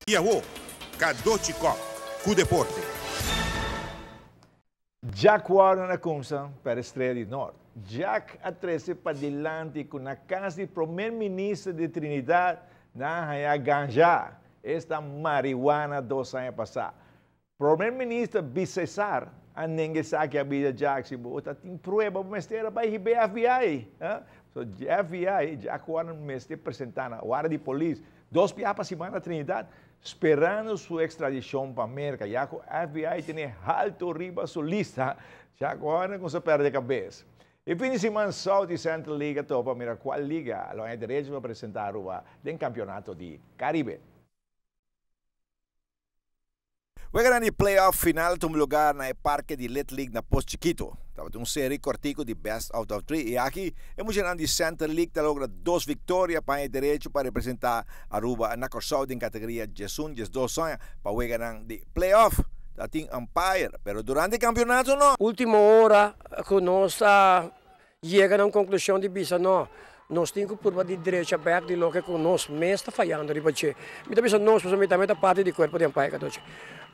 I awo, Cadochi Kock ku deporte. Jack Warner a kumsa pa Estrella di Nort. Jack a trese padilanti ku na kas di Prome Minister di Trinidad nan a haña ganja, esta marihuana 2 aña pasá. Prome Minister Bisesar a nenga esaki, a bisa Jack, si bo ta tin prueba, bo mester a bai FBI. Eh? So FBI, Jack Warner mester presentá na warda di polis 2 biaha pa siman na Trinidad, sperando su ekstradishon pa Merka. Ya ku FBI tin haltu riba su lista, Jack Warner ku pèrdè kabes. E fin di siman South i Central League topa mira kua liga lo tin derecho pa presentá Aruba den kampeonato di Karibe. Wega di playoff final tuma lugá na parke di Little League na Pos Chiquito. Tabata un serie kòrtiku di best out of three. I aki, e muchanan di Central League ta logra 2 viktoria pa e derecho pa representá Aruba na Kòrsou den kategoria 11, 12 aña pa wega di playoff. Tin umpire, pero durante e kampeonato no. Último ora ku nos a yega na un konklushon di bisa no, nos tin ku purba di drecha bèk di loke ku nos mes ta fayando riba dje. Mi ta bisa nos, pasobra mi tambe ta parti di kuerpo di umpire kadochi.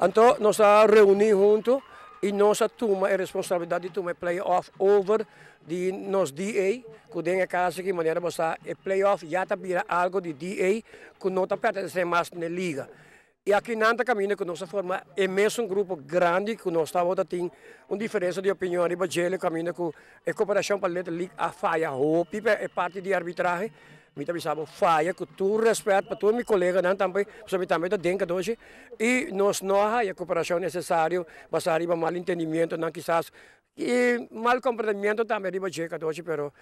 Anto nos a reuní huntu i nos a tuma e responsabilidat di tuma e play-off over di nos DA, ku den e kaso aki manera bo sa e play-off ya ta bira algo di DA ku no ta pertenesé mas na liga. I aki nan ta kaminda ku nos a forma e mesun grupo grandi ku nos tabata tin un diferensia di opinion riba dje kaminda ku e koperashon pa Little League a faya hopi pa e parti di arbitrahe. Mi ta bisa bo faya ku tur rèspèt pa tur mi koleganan tambe, pasobra mi tambe ta den kadoshi i nos no a haya koperashon nesesario basá riba mal entendimientonan kisas i mal komprendimiento tambe riba dje kadoshi, pero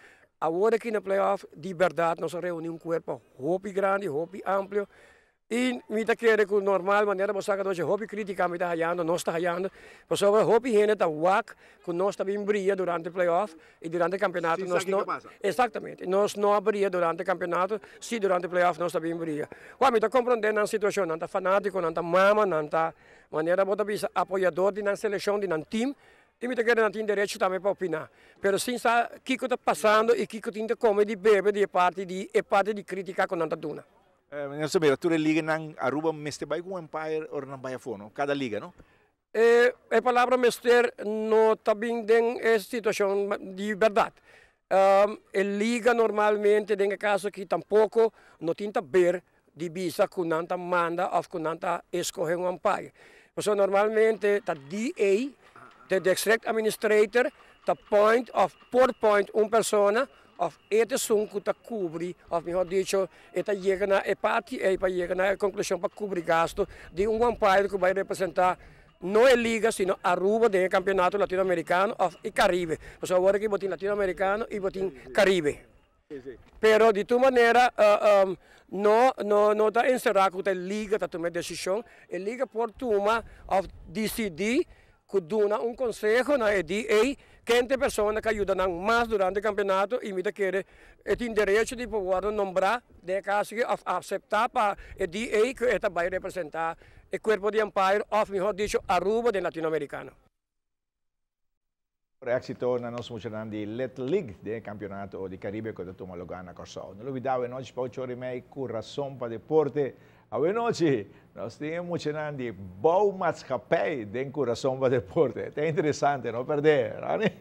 awor aki na playoff di bèrdat nos a reuní un kuerpo hopi grandi, hopi amplio. I mi ta kere ku normal manera bo sa kadoshi hopi krítika mi ta hayando, nos ta hayando, pasobra hopi hende ta wak ku nos ta bin bria durante playoff i durante kampeonato nos no. Eksaktamente, nos no a bria durante kampeonato, si durante playoff nos ta bin bria. Wak, mi ta komprondé nan situashon, nan ta fanátiko, nan ta mama, nan ta manera bo ta bisa apoyador di nan selekshon, di nan tim, i mi ta kere nan tin derecho tambe pa opiná. Pero sin sa kiko ta pasando i kiko tin ta kome di bebe di e parti di krítika ku nan ta duna. Nos mira, tur e liganan Aruba mester bai ku umpire ora nan bai afó, no? Kada liga, no? E palabra mester no ta bin den e situashon di bèrdat. E liga normalmente den e kaso aki tampoko no tin ta ber di bisa ku nan ta manda òf ku nan ta eskohe un umpire. Pasobra normalmente ta DA, the district administrator, ta appoint òf por appoint un persona òf e esun ku ta kubri, òf mihó dicho, e ta yega na e parti ei pa yega na e konklushon pa kubri gasto di un umpire ku bai representá no e liga, sino Aruba den e kampeonato latinoamerikano òf e Karibe. Pasobra awor aki bo tin latinoamerikano i bo tin Karibe. Pero di tur manera no no no ta enserá ku e liga ta tuma e desishon. E liga por tuma òf disidí ku duna un konseho na e DA ken ta e persona ku a yuda nan mas durante e kampeonato i mi ta kere e tin derecho di por nombrá den e kaso aki òf aseptá pa e DA ku e ta bai representá e kuerpo di umpire òf mihó dicho Aruba den latinoamerikano. Éksito na nos muchanan di Little League den kampeonato di Karibe ku ta tuma lugá na Kòrsou. No lubidá, anochi pa 8:30, Kurason pa Deporte. Anochi, nos tin muchanan di Bouwmaatschappij den Kurason pa Deporte. Ta interesante, no pèrdè, Rani?